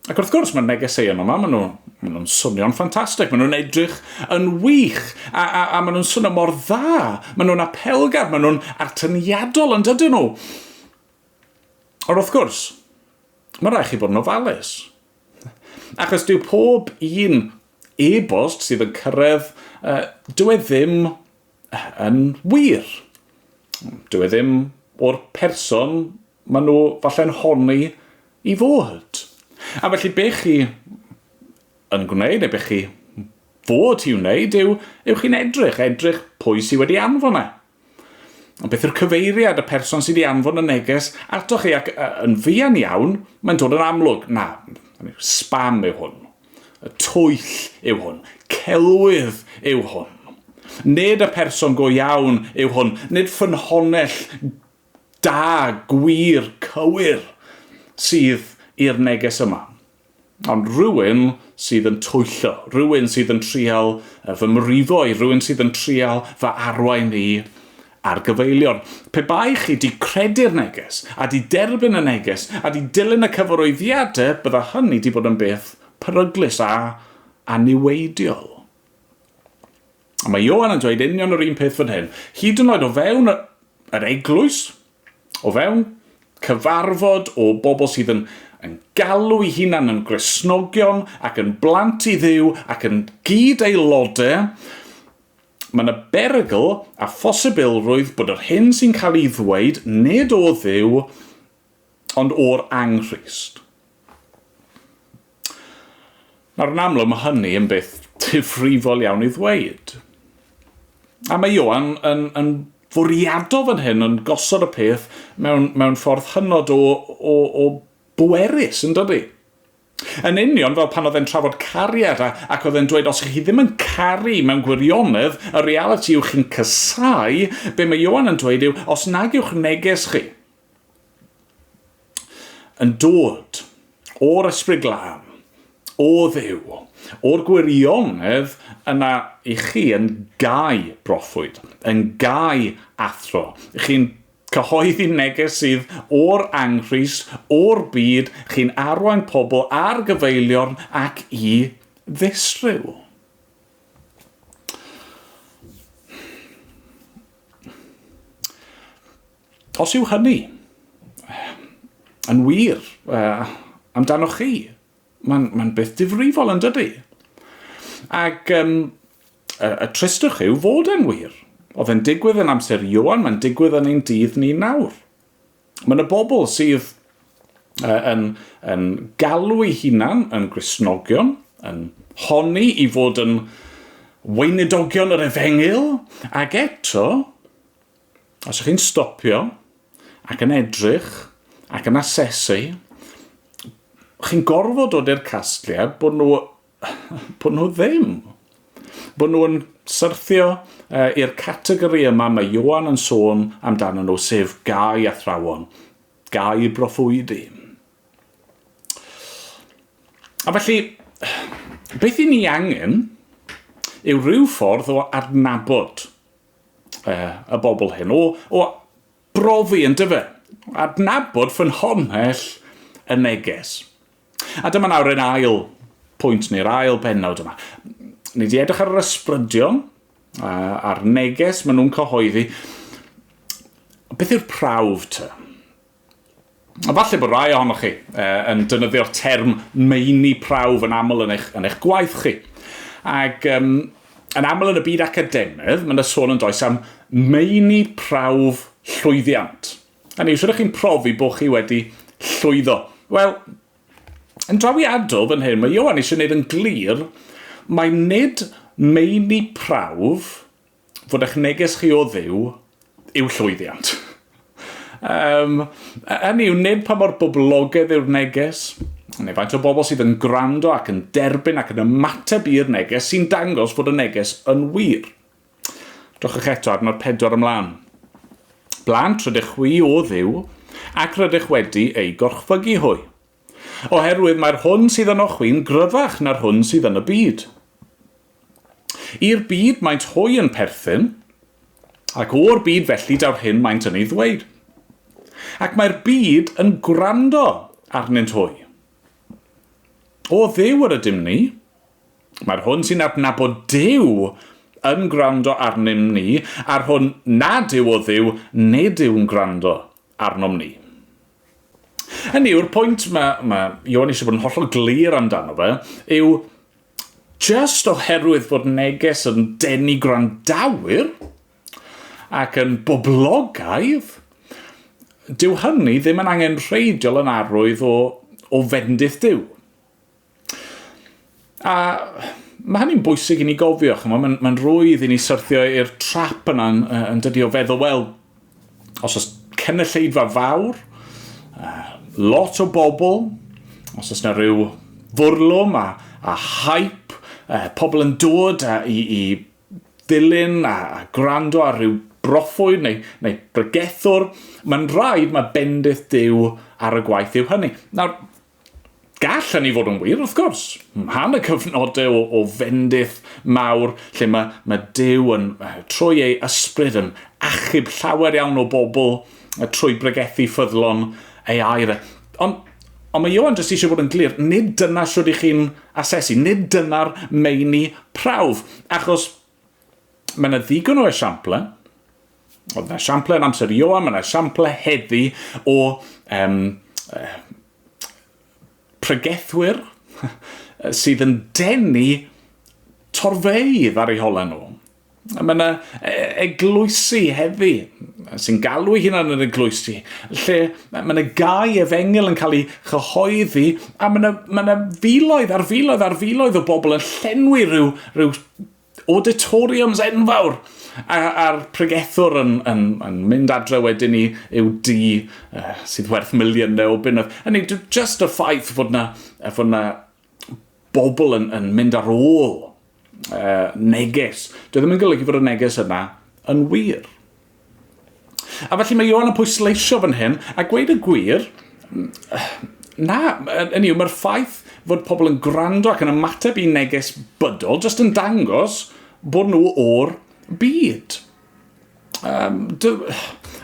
A: Ac wrth gwrs, mae'r negeseuon yma, maen nhw'n maen nhw swnio'n ffantastig, maen nhw'n edrych yn wych, a, a, a maen nhw'n swnio mor dda, maen nhw'n apelgar, maen nhw'n atyniadol yn dydyn nhw. Ond wrth gwrs, mae rhaid chi bod yn ofalus. Achos dyw pob un e-bost sydd yn cyrraedd, uh, dyw e ddim yn wir. Dyw e ddim o'r person maen nhw falle'n honni i fod. A felly be chi yn gwneud, neu be chi fod i'w wneud, yw, yw chi'n edrych, edrych pwy sydd wedi anfon e. Ond beth yw'r cyfeiriad y person sydd wedi anfon y neges atoch chi, ac yn fuan iawn, mae'n dod yn amlwg, na, spam yw hwn. Y twyll yw hwn. Celwydd yw hwn. Nid y person go iawn yw hwn. Nid ffynhonnell da, gwir, cywir sydd i'r neges yma. Ond rhywun sydd yn twyllo, rhywun sydd yn trial fy mrifo i, rhywun sydd yn trial fy arwain i ar gyfeilion. Pe bai chi di credu'r neges, a di derbyn y neges, a di dilyn y cyfarwyddiadau, bydda hynny di bod yn beth peryglus a a niweidiol. A mae Ioan yn dweud union yr un peth fan hyn. Hyd yn oed o fewn yr eglwys, o fewn cyfarfod o bobl sydd yn, yn galw eu hunan yn Gristnogion ac yn blant i Dduw ac yn gyd-aelodau, mae yna berygl a phosibilrwydd bod yr hyn sy'n cael ei ddweud nid o Dduw, ond o'r anghrist. Nawr, yn amlwg, mae hynny yn beth difrifol iawn i ddweud. A mae Ioan yn, yn fwriadol fan hyn yn gosod y peth mewn, mewn ffordd hynod o, o, o bwerus, yn dydy? Yn union fel pan oedd e'n trafod cariad a, ac oedd e'n dweud os ych chi ddim yn caru mewn gwirionedd, y realiti yw chi'n casau, be mae Ioan yn dweud yw os nag yw'ch neges chi yn dod o'r Ysbryd Glân, o Dduw, o'r gwirionedd yna i chi yn gau broffwyd, yn gau athro. Chi'n cyhoeddi neges sydd o'r anghrist, o'r byd, chi'n arwain pobl ar gyfeiliorn ac i ddistryw. Os yw hynny yn wir uh, amdanoch chi, mae'n mae beth difrifol yn dydy. Ac um, y, y tristwch yw fod e'n wir. Oedd e'n digwydd yn amser Ioan, mae'n digwydd yn ein dydd ni nawr. Mae yna bobl sydd uh, yn, yn galw eu hunan yn Gristnogion, yn honni i fod yn weinidogion yr efengyl, ac eto, Os ych chi'n stopio ac yn edrych ac yn asesu, chi'n gorfod dod i'r casgliad bod nhw, bod nhw ddim. Bod nhw'n syrthio uh, i'r categori yma mae Ioan yn sôn amdano nhw, sef gau athrawon, gau broffwydi. A felly, beth i ni angen yw rhyw ffordd o adnabod y bobl hyn, o, o brofi yn dyfe, adnabod ffynhonnell y neges. A dyma nawr ein ail pwynt neu'r ail bennawd yma. Ni wedi edrych ar yr ysbrydion, a'r neges maen nhw'n cyhoeddi. Beth yw'r prawf te? A falle bod rai ohonoch chi yn defnyddio'r term meini prawf yn aml yn eich, yn eich gwaith chi. Ac um, yn aml yn y byd academydd, mae yna sôn yn does am meini prawf llwyddiant. A ni, sut ydych chi'n profi bod chi wedi llwyddo? Wel, yn drawiadol fan hyn, mae Ioan eisiau gwneud yn glir, mae nid meini prawf fod eich neges chi o Dduw yw llwyddiant. Um, hynny yw, nid pa mor boblogaidd yw'r neges, neu faint o bobl sydd yn gwrando ac yn derbyn ac yn ymateb i'r neges sy'n dangos fod y neges yn wir. Drychwch eto adnod 4 ymlaen. Blant rydych chwi o Dduw, ac rydych wedi eu gorchfygu hwy. Oherwydd mae'r hwn sydd yno chwi'n gryfach na'r hwn sydd yn y byd. I'r byd maent hwy yn perthyn, ac o'r byd felly daw'r hyn maent yn ei ddweud. Ac mae'r byd yn gwrando arnynt hwy. O Dduw yr ydym ni. Mae'r hwn sy'n adnabod Duw yn gwrando arnym ni, a'r hwn nad yw o Dduw nid yw'n gwrando arnom ni. Hynny yw'r pwynt mae, mae Ioan eisiau bod yn hollol glir amdano fe, yw just oherwydd bod neges yn denu gwrandawyr ac yn boblogaidd, dyw hynny ddim yn angenrheidiol yn arwydd o, o fendith Duw. A mae hynny'n bwysig i ni gofio, chymod, mae'n mae rwydd i ni syrthio i'r trap yna yn, yn dydi o feddwl, wel, os oes cynulleidfa fawr, lot o bobl, os oes yna rhyw fwrlwm a, a hype, pobl yn dod a, i, i ddilyn a, a gwrando ar rhyw broffwyd neu, neu bregethwr, mae'n rhaid mae bendith Duw ar y gwaith yw hynny. Nawr, Gall hynny fod yn wir, wrth gwrs. Mhan y cyfnodau o, o fendith mawr lle mae, mae Duw yn, trwy ei ysbryd yn achub llawer iawn o bobl trwy bregethu ffyddlon ei air. E. Ond, ond mae Ioan jyst eisiau bod yn glir, nid dyna siwr i chi'n asesu, nid dyna'r meini prawf, achos mae yna ddigon o esiamplau, oedd yna esiamplau yn amser Ioan, mae yna esiamplau heddi o um, pregethwyr sydd yn denu torfeydd ar eu holau nhw. Mae yna e, eglwysi heddi sy'n galw eu hunan yn eglwysi, lle mae yna gau efengyl yn cael ei chyhoeddi, a mae yna, mae yna filoedd ar filoedd ar filoedd o bobl yn llenwi rhyw, rhyw auditoriums enfawr a, a'r pregethwr yn, yn, yn mynd adre wedyn i i'w dŷ uh, sydd werth miliynau o bunnoedd. Hynny, just y ffaith fod na, fod na bobl yn, yn mynd ar ôl uh, neges. Dwi ddim yn golygu fod y neges yna yn wir. A felly mae Ioan yn pwysleisio fan hyn, a gweud y gwir, na, yn yw, mae'r ffaith fod pobl yn gwrando ac yn ymateb i neges bydol jyst yn dangos bod nhw o'r byd. Um,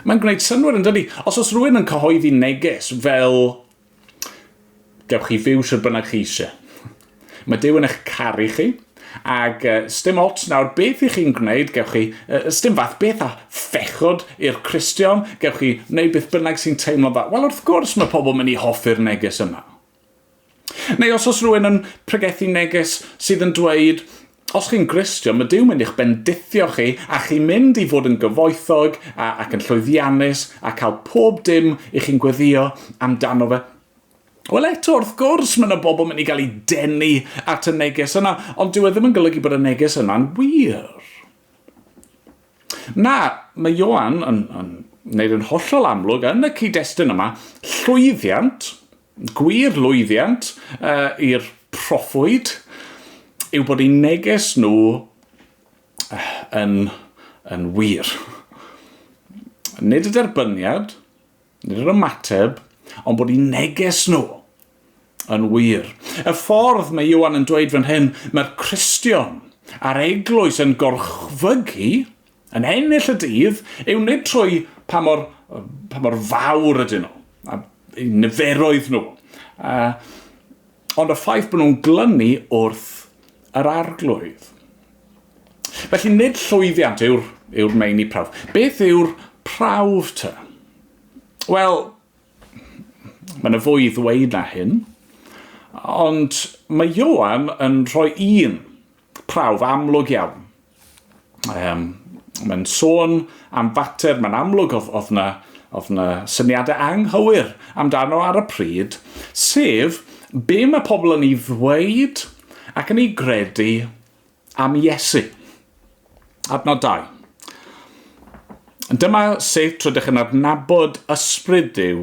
A: mae'n gwneud synnwyr yn dydi. Os oes rhywun yn cyhoeddi neges fel Gewch chi fyw sut bynnag chi eisiau. Mae Duw yn eich caru chi, ac uh, sdim ots nawr beth i chi'n gwneud, gewch chi, uh, sdim fath beth a phechod i'r Cristion, gewch chi wneud beth bynnag sy'n teimlo dda. Wel, wrth gwrs mae pobl mynd i hoffi'r neges yma. Neu os oes rhywun yn pregethu neges sydd yn dweud, os chi'n Gristion, mae Duw mynd i'ch bendithio chi a chi'n mynd i fod yn gyfoethog a, ac yn llwyddiannus a cael pob dim i chi'n gweddio amdano fe. Wel eto, wrth gwrs, mae yna bobl mynd i gael eu denu at y neges yna, ond dyw e ddim yn golygu bod y neges yna'n wir. Na, mae Ioan yn, yn wneud yn hollol amlwg yn y cyd-destun yma, llwyddiant, gwir lwyddiant uh, i'r proffwyd yw bod eu neges nhw yn, yn wir. Nid y derbyniad, nid yr ymateb, ond bod eu neges nhw yn wir. Y ffordd mae Iwan yn dweud fan hyn, mae'r Cristion a'r eglwys yn gorchfygu, yn ennill y dydd, yw nid trwy pa mor, pa mor fawr ydyn nhw, a niferoedd nhw, uh, ond y ffaith bod nhw'n glynu wrth yr arglwydd. Felly nid llwyddiant yw'r yw meini prawf. Beth yw'r prawf te? Wel, mae yna fwy i ddweud na hyn, ond mae Ioan yn rhoi un prawf amlwg iawn. Um, mae'n sôn am fater, mae'n amlwg oedd, oedd, na, oedd na syniadau anghywir amdano ar y pryd, sef be mae pobl yn ei ddweud ac yn ei gredu am Iesu. Adnod 2. Dyma sut rydych yn adnabod ysbryd Duw.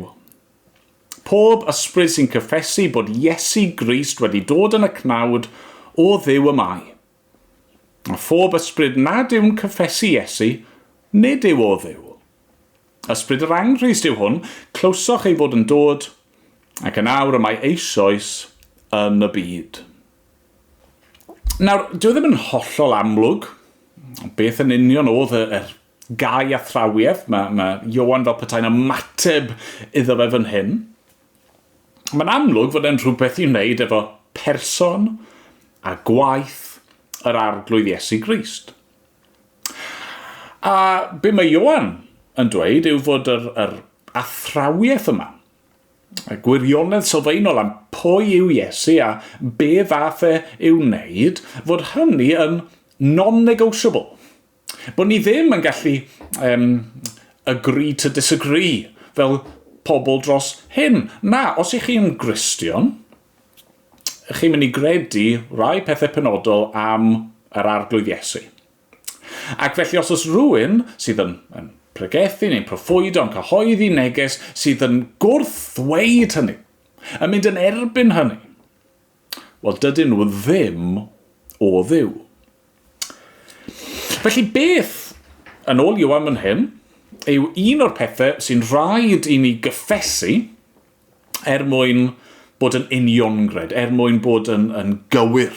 A: Pob ysbryd sy'n cyffesu bod Iesu Grist wedi dod yn y cnawd o Dduw y mae. A phob ysbryd nad yw'n cyffesu Iesu, nid yw o Dduw. Ysbryd yr Anghrist yw hwn, clywsoch ei fod yn dod, ac yn awr y mae eisoes yn y byd. Nawr, dyw e ddim yn hollol amlwg beth yn union oedd y, yr gau athrawiaeth. Mae, mae Ioan fel petai'n ymateb iddo fe fan hyn. Mae'n amlwg fod e'n rhywbeth i wneud efo person a gwaith yr Arglwydd Iesu Grist. A be mae Ioan yn dweud yw fod yr, yr athrawiaeth yma, y gwirionedd sylfaenol am pwy yw Iesu a be ddath e i'w wneud, fod hynny yn non-negotiable. Bod ni ddim yn gallu um, agree to disagree fel pobl dros hyn. Na, os ych chi'n Gristion, chi'n mynd i gredu rai pethau penodol am yr Arglwydd Iesu. Ac felly os oes rhywun sydd yn, yn pregethu neu'n proffwydo, yn cyhoeddi neges sydd yn gwrthddweud hynny, yn mynd yn erbyn hynny, wel dydyn nhw ddim o Dduw. Felly beth, yn ôl Ioan fan hyn, yw un o'r pethau sy'n rhaid i ni gyffesu er mwyn bod yn uniongred, er mwyn bod yn, yn gywir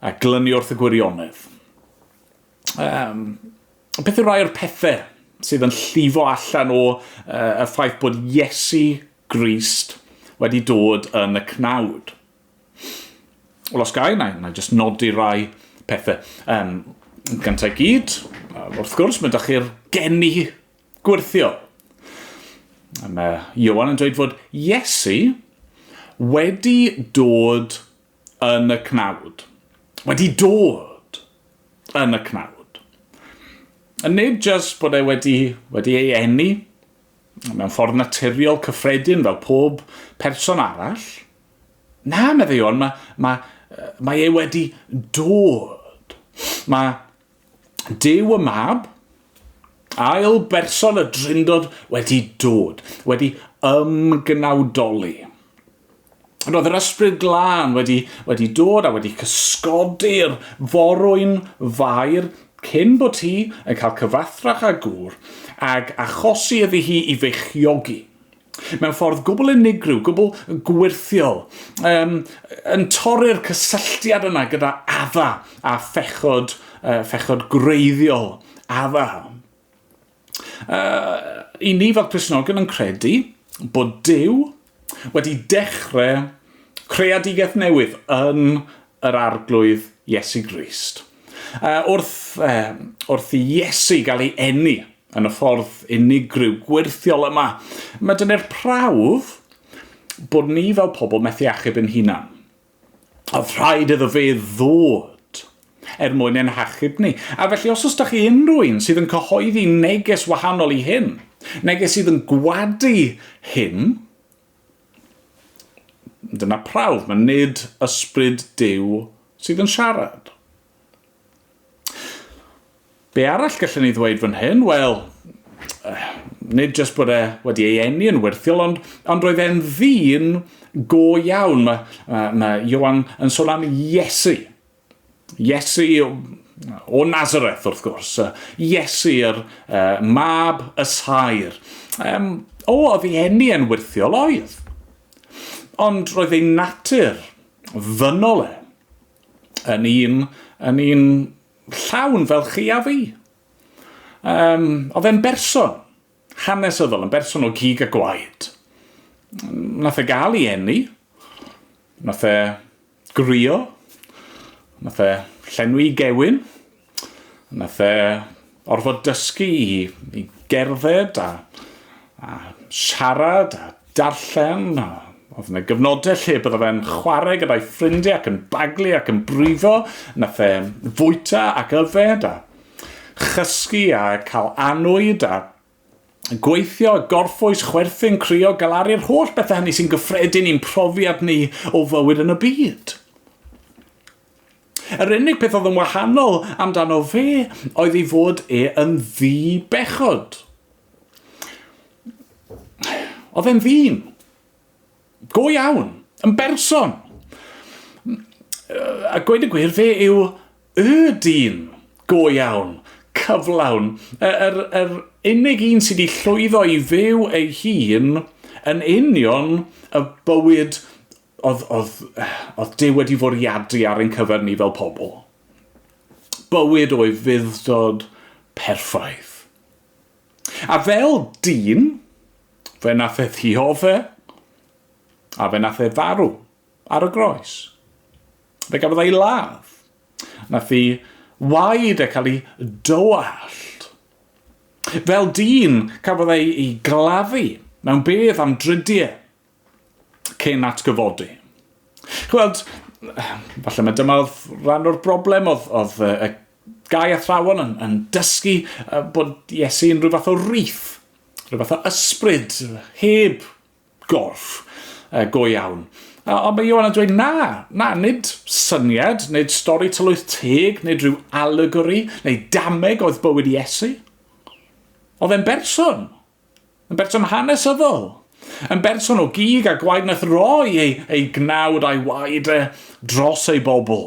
A: a glynu wrth y gwirionedd. Um, beth yw rai o'r pethau sydd yn llifo allan o uh, y ffaith bod Iesu Grist wedi dod yn y cnawd? Wel, os gai, na, na jyst nodi rai pethau. Um, gyntaf gyd, wrth gwrs, mae ydych chi'r geni gwirthio. Mae Ioan yn dweud fod Iesu wedi dod yn y cnawd. Wedi dod yn y cnawd. A nid jyst bod e wedi, wedi ei eni mewn ffordd naturiol cyffredin fel pob person arall. Na, meddai Ioan, mae, mae, mae e wedi dod. Mae Duw y Mab, ail berson y Drindod wedi dod, wedi ymgnawdoli. Roedd yr ysbryd glân wedi, wedi dod a wedi cysgodi'r forwyn fair cyn bod hi yn cael cyfathrach â gŵr ag achosi iddi hi i feichiogi. Mewn ffordd gwbl unigryw, gwbl gwirthiol, um, yn torri'r cysylltiad yna gyda Adda a phechod, uh, phechod gwreiddiol Adda. Uh, I ni fel Cristnogion yn credu bod Duw wedi dechrau creadigaeth newydd yn yr Arglwydd Iesu Grist. Uh, wrth, uh, wrth i Iesu gael ei eni yn y ffordd unigryw, gwirthiol yma, mae dyna'r prawf bod ni fel pobl methu achub yn hunan. Oedd rhaid iddo fe ddod er mwyn ein hachub ni. A felly os oes da chi unrhyw un sydd yn cyhoeddi neges wahanol i hyn, neges sydd yn gwadu hyn, Dyna prawf, mae nid ysbryd Duw sydd yn siarad. Be arall gallwn ni ddweud fan hyn? Wel, nid jyst bod e wedi ei eni yn wyrthiol, ond, ond roedd e'n ddyn go iawn. Mae, mae, mae Ioan yn sôn am Iesu. Iesu o Nazareth, wrth gwrs. Iesu, yr uh, mab y saer. Um, o, oedd ei eni yn wyrthiol oedd. Ond roedd ei natur ddynol e yn un, yn un llawn fel chi a fi. Um, oedd e'n berson hanesyddol, yn berson o gig a gwaed. Nath e gael ei eni, nath e grio, nath e llenwi gewyn, nath e orfod dysgu i, i gerdded a, a siarad a darllen. A oedd yna gyfnodau lle bydde fe'n chwarae gyda'i ffrindiau ac yn baglu ac yn brifo. Nath e fwyta ac yfed a chysgu a cael annwyd a Gweithio, gorffwys, chwerthin, crio, galaru'r holl bethau hynny sy'n gyffredin i'n profiad ni o fywyd yn y byd. Yr unig peth oedd yn wahanol amdano fe oedd ei fod e yn ddi-bechod. Oedd e'n ddyn. Go iawn. Yn berson. A gweud y gwir, fe yw y dyn go iawn, cyflawn, yr, yr unig un sydd wedi llwyddo i fyw ei hun yn union y bywyd oedd, oedd, oedd Duw wedi fwriadu ar ein cyfer ni fel pobl. Bywyd o'i fuddod perffaith. A fel dyn, fe nath e ddiodde, a fe nath e farw ar y groes. Fe gafodd ei ladd. Nath i waed e cael ei dywallt. Fel dyn, cafodd ei, ei gladdu mewn bedd am dridiau cyn atgyfodi. Chweld, falle mae dyma oedd rhan o'r broblem, oedd, oedd y gau athrawon yn, yn dysgu bod Iesu yn rhyw fath o rith, rhyw fath o ysbryd, heb gorff go iawn. Ond mae Ioan yn dweud na, na, nid syniad, nid stori tylwyth teg, nid rhyw allegory, neu dameg oedd bywyd Iesu. Oedd e'n berson, yn berson hanesyddol, yn berson o gig a gwaed nath roi ei, ei gnawd a'i waed e dros ei bobl.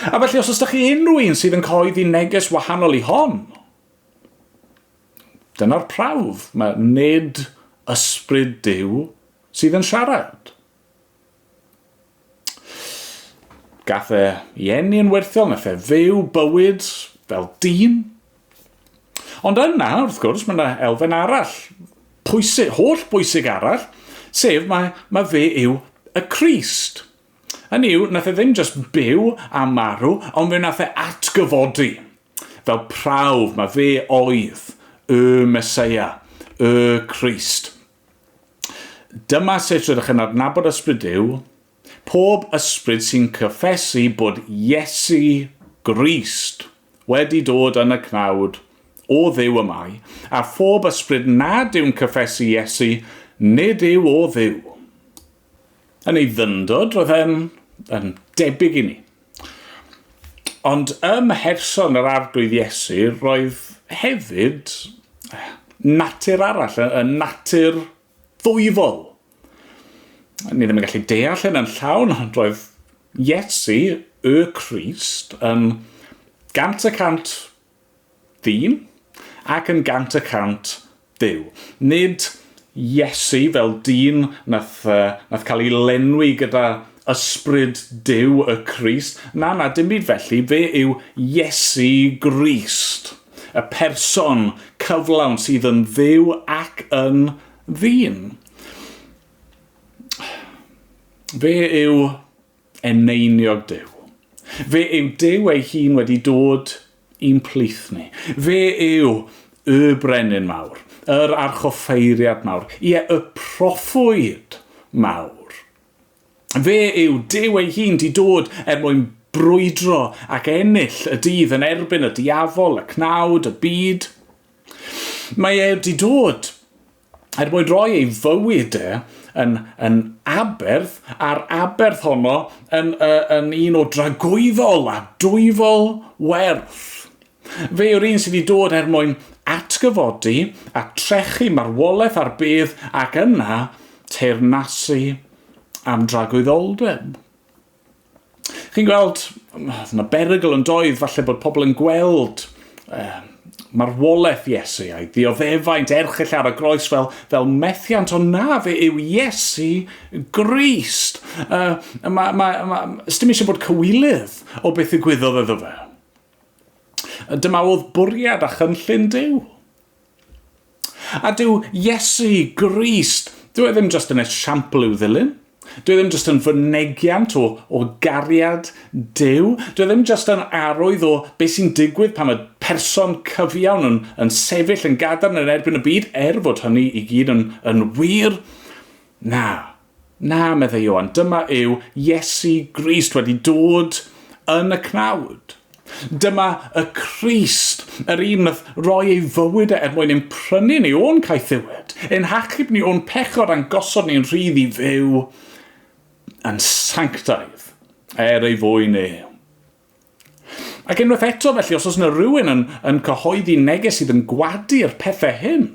A: A felly os ydych chi unrhyw un sydd yn cyhoeddi neges wahanol i hon, Dyna'r prawf. Mae nid ysbryd Duw sydd yn siarad. Gath e i eni yn werthiol, nath e fyw bywyd fel dyn. Ond yna, wrth gwrs, mae yna elfen arall, pwysig, holl bwysig arall, sef mae, mae fe yw y Crist. Hynny yw, nath e ddim just byw a marw, ond fe nath e atgyfodi. Fel prawf, mae fe oedd y Meseia, y Crist. Dyma sut rydych yn adnabod ysbryd Duw, pob ysbryd sy'n cyffesu bod Iesu Grist wedi dod yn y cnawd o Dduw y mae, a phob ysbryd nad yw'n cyffesu Iesu, nid yw o Dduw. Yn ei ddyndod, roedd e'n yn debyg i ni. Ond ym mherson yr Arglwydd Iesu, roedd hefyd natur arall, y natur ddwyfol. Ni ddim yn gallu deall hyn yn llawn, ond roedd Iesu, y Crist, yn 100% ddyn ac yn 100% Duw. Nid Iesu fel dyn nath, uh, nath cael ei lenwi gyda ysbryd Duw y Crist. Na, na, dim byd felly. Fe yw Iesu Grist, y person cyflawn sydd yn Dduw ac yn ddyn. Fe yw eneiniog Duw. Fe yw Duw ei hun wedi dod i'n plith ni. Fe yw y brenin mawr, yr archoffeiriad mawr, ie, y proffwyd mawr. Fe yw Duw ei hun di dod er mwyn brwydro ac ennill y dydd yn erbyn y diafol, y cnawd, y byd. Mae e wedi dod er mwyn rhoi ei fywyd e yn, yn aberth, a'r aberth honno yn, uh, yn un o dragwyddol a dwyfol werth. Fe yw'r un sydd wedi dod er mwyn atgyfodi a trechu marwolaeth a'r bedd ac yna teyrnasu am dragwyddoldeb. Chi'n gweld, yna berygl yn doedd, falle bod pobl yn gweld eh, marwolaeth Iesu a'i ddioddefaint erchyll ar y groes fel, fel methiant, ond na, fe yw Iesu Grist. Uh, ma, ma, ma, dim eisiau bod cywilydd o beth ddigwyddodd iddo fe. Dyma oedd bwriad a chynllun Duw. A dyw Iesu Grist, dyw e ddim jyst yn esiampl i'w ddilyn. Dyw e ddim jyst yn fynegiant o, o gariad Duw. Dyw e ddim jyst yn arwydd o beth sy'n digwydd pan mae person cyfiawn yn, yn sefyll yn gadarn yn erbyn y byd, er fod hynny i gyd yn, yn wir. Na, na, meddai Ioan, dyma yw Iesu Grist wedi dod yn y cnawd. Dyma y Crist, yr un nath roi ei fywyd e er mwyn ein prynu ni o'n caethiwed, ein hachub ni o'n pechod a'n gosod ni'n rhydd i fyw yn sanctaidd er ei fwyn e. Ac unwaith eto felly, os oes yna rhywun yn, yn cyhoeddi neges sydd yn gwadu'r pethau hyn,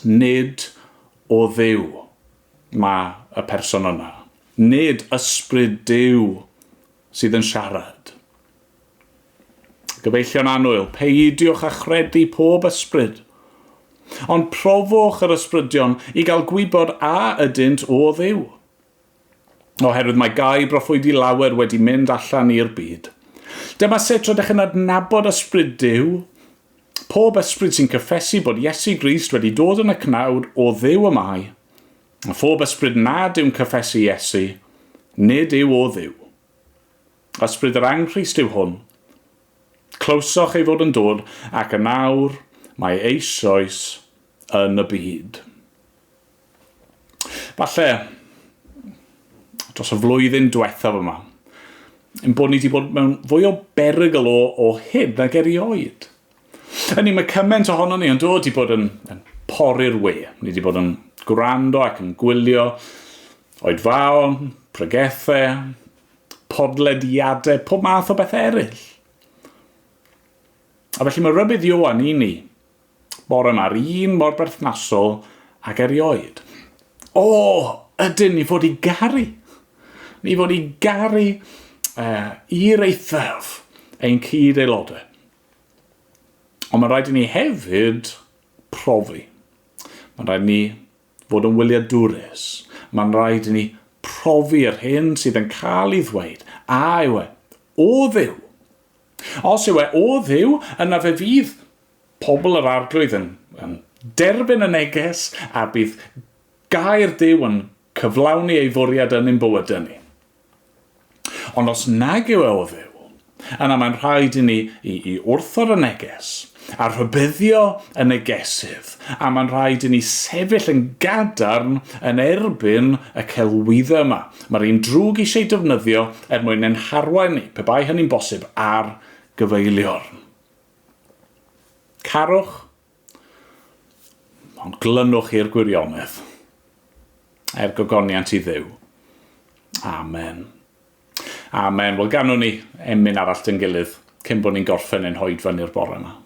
A: nid o Dduw mae y person yna. Nid ysbryd Duw sydd yn siarad. Gyfeillion annwyl, peidiwch â chredu pob ysbryd, ond profwch yr ysbrydion i gael gwybod a ydynt o Dduw. Oherwydd mae gau broffwydi lawer wedi mynd allan i'r byd. Dyma sut rydych yn adnabod ysbryd Duw. Pob ysbryd sy'n cyffesu bod Iesu Grist wedi dod yn y cnawd o Dduw y mae, A phob ysbryd nad yw'n cyffesu Iesu, nid yw o Dduw. Ysbryd yr Anghrist yw hwn. Clywsoch ei fod yn dod, ac yn awr mae eisoes yn y byd. Falle, dros y flwyddyn diwethaf yma, ein bod ni wedi bod mewn fwy o berygl o, o hyd nag erioed. Hynny, mae cymaint ohono ni yn dod i bod yn, yn pori'r we. Ni wedi bod yn gwrando ac yn gwylio oedfaon, pregethau, podlediadau, pob math o bethau eraill. A felly mae rybudd Ioan i ni bore yma'r un mor berthnasol ag erioed. O, ydyn ni fod i garu. Ni fod i garu uh, i'r eithaf ein cyd-aelodau. Ond mae'n rhaid i ni hefyd profi. Mae'n rhaid i ni fod yn wyliadwrus. Mae'n rhaid i ni profi yr hyn sydd yn cael ei ddweud. A yw e o Dduw? Os yw e o Dduw, yna fe fydd pobl yr Arglwydd yn, yn derbyn y neges a bydd gair Duw yn cyflawni ei fwriad yn ein bywydau ni. Ond os nag yw e o Dduw, yna mae'n rhaid i ni i, i wrthod y neges a rhybuddio y negesydd, a mae'n rhaid i ni sefyll yn gadarn yn erbyn y celwyddau yma. Mae'r un drwg eisiau defnyddio er mwyn ein harwain ni, pe bai hynny'n bosib, ar gyfeiliorn. Carwch, ond glynwch i'r gwirionedd. Er gogoniant i Dduw. Amen. Amen. Wel, ganwn ni emyn arall dyn gilydd cyn bod ni'n gorffen ein hoed fyny'r bore yma.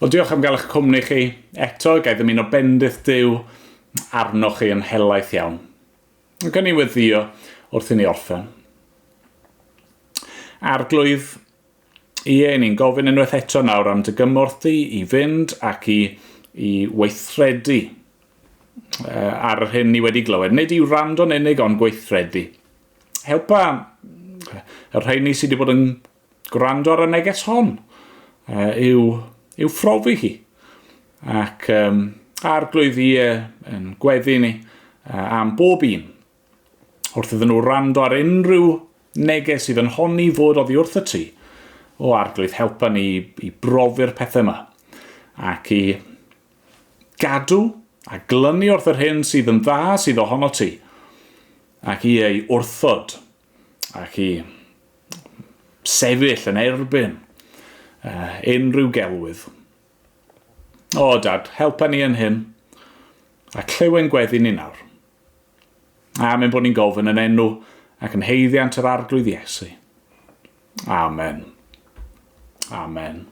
A: Wel, diolch am gael eich cwmni chi eto. Gai ddymuno bendith Duw arnoch chi yn helaeth iawn. Gan ni weddio wrth i ni orffen. Arglwydd, ie, ni'n gofyn unwaith eto nawr am dy gymorth di i fynd ac i, i weithredu ar yr hyn ni wedi glywed. Nid i wrando'n unig, ond gweithredu. Helpa y rheini sydd wedi bod yn gwrando ar y neges hon i'w, i'w phrofi hi. Ac um, arglwydd i yn gweddi ni am bob un wrth iddyn nhw wrando ar unrhyw neges sydd yn honni fod oddi wrth y ti, o arglwydd helpa ni i brofi'r pethau yma ac i gadw a glynu wrth yr hyn sydd yn dda sydd ohono ti ac i ei wrthod ac i sefyll yn erbyn uh, unrhyw gelwydd. O, dad, helpa ni yn hyn a clyw ein gweddi ni nawr. Am ein bod ni'n gofyn yn enw ac yn heiddiant yr Arglwydd Iesu. Amen. Amen.